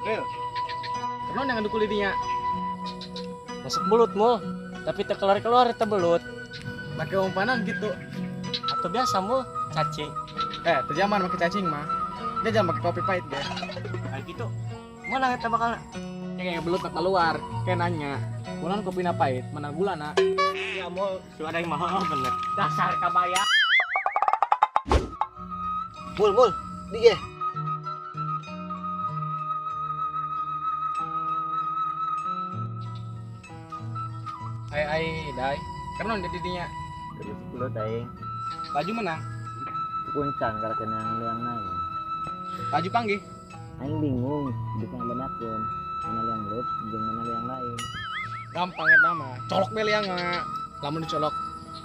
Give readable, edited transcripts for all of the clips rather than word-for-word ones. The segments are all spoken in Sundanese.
Lil. Kenapa yang dukul dinya? Masuk belut mul, tapi teu keluar-keluar eta belut. Pakai umpanan gitu. Atau biasa mul, cacing. Teu zaman pakai cacing mah. Dia jangan pakai kopi pahit deh. Kayak gitu. Mana eta bakal Kayak belut tak keluar, kayak nanya. Kunaon kopina pahit, mana gula nak? Ya mul, suara yang mahal bener. Dasar kabaya. Mul, mul, di ge. Ai ai dai. Karena di dinya. Terus belut aing. Laju menang. Kuncan karena kena yang liang naik. Laju panggih. Aing bingung bisa ngabedakeun mana liang belut jeung mana liang lain. Gampang eta mah. Colok be liang mah. Lamun dicolok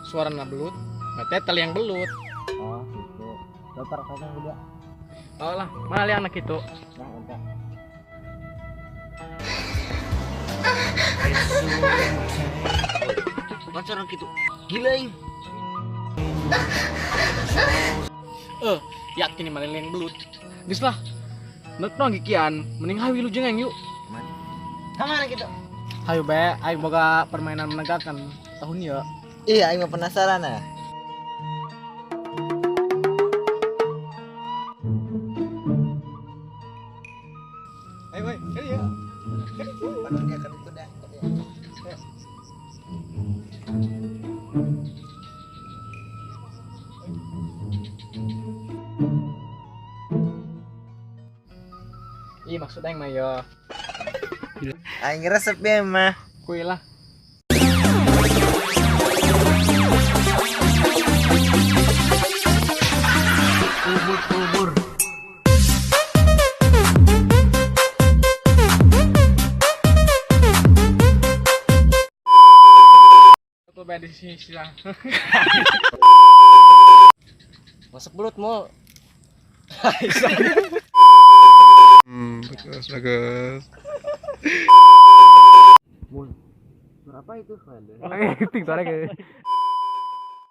suarana belut, berarti eta liang belut. Oh, gitu. Coba rasakan udah. Oh lah, mana liang anak itu? Nah, eta. Pacaran gitu. Gila aing. Yakin mana liang belut. Geus lah. Nek dong gikian, mending hayu lu jeung yuk. Kamana gitu? Hayu be, aing boga permainan menegakkan tahun ieu. Iya, aing mah penasaran ah. Ayo we, ya. Ih, maksud aing mah ya. Aing resep ya mah. Kuy lah. Kubur-kubur. Aku bayar di sini sila. Masuk belut mul. Bagus, bagus. Mul. Suara apa itu? Ting suara kayak.